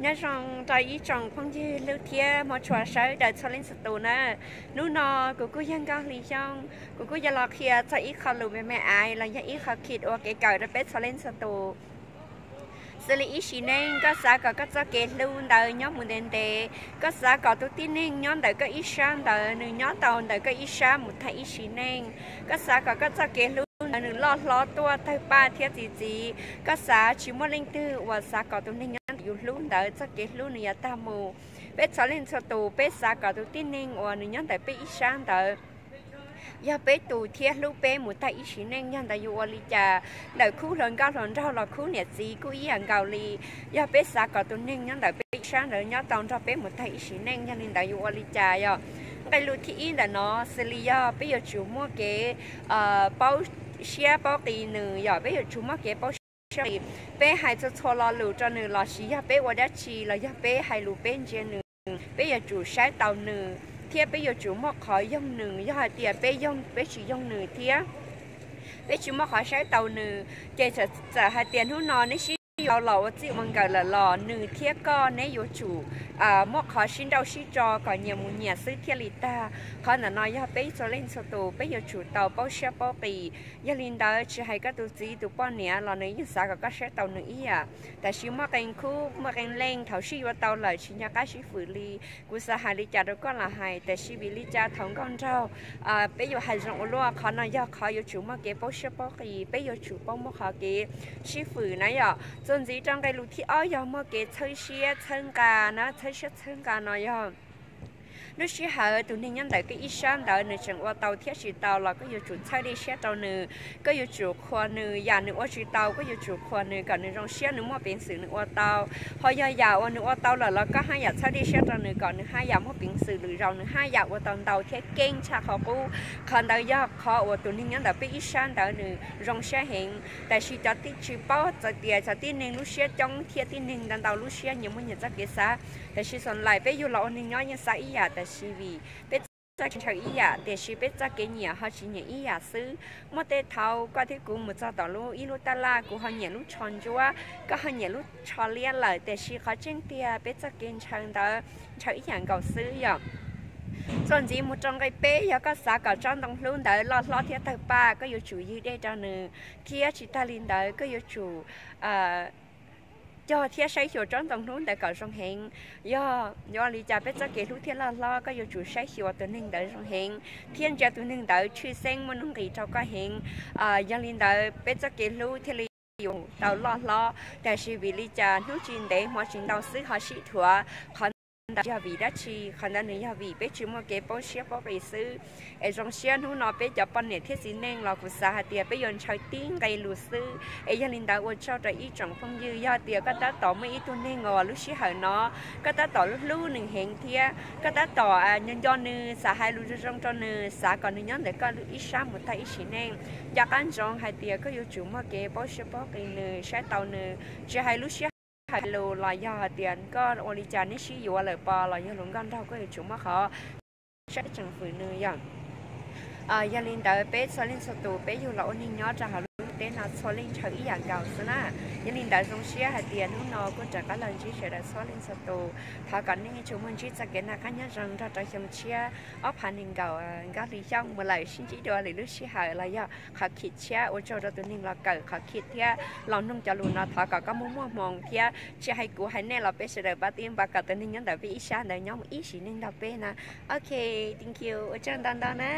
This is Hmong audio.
Nyob zoo rau ib tsoom phooj ywg hlub thiab hmov tshua sawv daws txhua leej txhua tus na. Hnub no kuv kuj yog Nkauj Hli Xyooj, kuv kuj yuav los qhia txog ib qho lus me me ais los yog ib qho khiv ua kev kawm rau peb txhua leej txhua tus. Xws li ib sim neej koj xav kom koj txoj kev hlub ntawd nyob mus ntev ntev, koj xav kom tus tib neeg nyob ntawm koj ib sab ntawd nws nyob tau ntawm koj ib sab mus tag ib sim neej, koj xav kom koj txoj kev hlub ntawd nws loj hlob tuaj tawg paj thiab txi txiv, koj xav tsis muaj leej twg uas xav kom tus neeg nyob ntawm yus hlub ntawd txoj kev hlub nws yuav tag mus. Peb txhua leej txhua tus peb xav kom tus tib neeg uas nws nyob ntawm peb ib sab ntawd yog peb tus thiab hlub peb mus tag ib sim neej, yog ntawd yuav ua li cas? Ntawm khub hluas nkauj hluas nraug los khub niam txiv kuj ib yam nkaus li. Yog peb xav kom tus neeg nyob ntawm peb ib sab ntawd nyob tau nrog peb mus tag ib sim neej, yog li ntawd yuav ua li cas? Yog nqe lus thib ib ntawm no xws li yog peb yuav tsum muaj kev paub siab paub qis nws, yog peb yuav tsum muaj kev paub siab qis. Peb hais txhua txhua lo lus rau nws los sis yog peb ua dab tsi los yog peb hais lus peb ntsia nws, peb yuav tsum saib taus nws thiab peb yuav tsum muaj qhov yoog nws. Yog hais tias peb yoog, peb tsis yoog nws thiab peb tsis muaj qhov saib taus nws, ces txawm hais tias hnub no neb sib yuav los ua txij ua nkawm lawm los nws thiab koj neb yuav tsum muaj qhov sib nrauj sib tso kom nyias mus nyias xwb thiaj li tag. Qhov ntawm no yog peb txhua leej txhua tus peb yuav tsum tau paub siab paub qis. Yog li ntawd tsis hais koj tus txiv tus poj niam los nws yeej xav kom koj saib taus nws ib yam. Tab sis muaj qee khub muaj qee leej thaum sib yuav tau lawm tsis nco qab sib fwm li. Kuv xav hais li cas rau koj los hais, tab sis vim li cas thaum nkauj nraug peb yuav hais zoo ua luaj? Qhov no yog qhov yuav tsum muaj kev paub siab paub qis, peb yuav tsum paub muaj qhov kev sib fwm na yom. Txuas ntxiv rau nqe lus thib ob yog muaj kev txhawb siab txhawb nqa na. Txhawb siab txhawb nqa no yog lub sij hawm tus neeg nyob ntawm koj ib sab ntawd nws tseem ua tau thiab tsis tau los koj yuav tsum txhawb dej siab rau nws, koj yuav tsum qhuas nws. Yam nws ua tsis tau koj yuav tsum qhuas nws kom nws zoo siab nws muaj peev xwm nws ua tau. Ho yog yam uas nws ua tau lawm los koj haj yam txhawb dej siab rau nws kom nws haj yam muaj peev xwm lwm zaus nws haj yam ua tau ntau thiab keeb tshaj qhov qub. Qhov ntawd yog qhov uas tus neeg nyob ntawm peb ib sab ntawd nws zoo siab heev. Tab sis cov tib tsis paub txawm tias cov tib neeg lub siab coob thiab tib neeg ntau ntau lub siab nyias muaj nyias txoj kev xav, tab sis xam lais peb yug los ua neeg nyob yeej xav ib yam, tab sis vim peb txoj kev ntshaw ib yam tiam sis peb txoj kev nyiam ho tsis nyiam ib yam xwb. Muaj tej thaum koj thiab kuv mus txog tom lub ib lub tab laj, kuv ho nyiam lub tsho ntsuab, koj ho nyiam lub tsho liab lawm, tiam sis qhov tseeb tiag peb txoj kev ntshaw ntawd ntshaw ib yam nkaus xwb yom. Txuas ntxiv mus rau nqe peb, yog koj xav kom tsob ntoo hlub ntawd loj hlob thiab tawg paj, koj yuav tsum ywg dej rau nws thiab tsis tag li ntawd koj yuav tsum cog thiab saib xyuas tsob ntoo hlub ntawd kom zoo heev. Yog yuav ua li cas peb txoj kev hlub thiaj loj hlob, koj yuav tsum saib xyuas tus neeg ntawd zoo heev thiab ntsia tus neeg ntawd tshwj xeeb muaj nuj nqis rau koj heev. Yog li ntawd peb txoj kev hlub thiaj li yuav tau loj hlob. Tab sis vim li cas hnub tsis ntev hmo tsis ntau xwb ho sib dhuav? Qhov ntawd yog vim dab tsi? Qhov ntawd nws yog vim peb tsis muaj kev paub siab paub qis xwb. Es zoo siab hnub no peb cov poj niam thiab txiv neej los kuv xav hais tias peb yuav ntshaw tib nqe lus xwb. Es yog li ntawd ua tsaug rau ib tsoom phooj ywg, yog tias koj tab tom muaj ib tug neeg uas lub sij hawm no koj tab tom hlub hlub nws heev thiab koj tab tom nco nco nws, xav hais lus zoo zoo rau nws, xav kom nws nyob ntawm koj ib sab mus tag ib sim neej, nco qab ntsoov hais tias koj yuav tsum muaj kev paub siab paub qis nws, saib taus nws, tsis hais lub sij hawm hais lus los yog hais tias koj ua li cas neb sib yuav lawm pom los yog hluas nkauj nraug koj yuav tsum muaj qhov saib tseem fwm nws yom. Yog li ntawd peb txhua leej txhua tus peb yug los ua neeg nyob rau hauv lub ntiaj teb no txhua leej ntshaw ib yam nkaus xwb na. Yog li ntawd zoo siab hais tias hnub no kuj rov qab los ntsib sawv daws txhua leej txhua tus. Thov kom nej tsuas muaj ntsib txoj kev noj qab nyob zoo nrog rau xyoo tshiab ob phav nees nkaum, Nkauj Hli Xyooj mus lawm, sib ntsib dua lwm lub sij hawm los yog qhov khiv tshiab. Ua tsaug rau tus neeg los kawm qhov khiv thiab los mloog cov lus no, thov kom koj muaj muaj hmoo thiab tsis hais kuv hais nej los peb sawv daws pab tib npa kom tus neeg nyob ntawm peb ib sab ntawd nyob mus ib sim neej nrog peb na. Ok, thank you, ua tsaug ntau ntau na.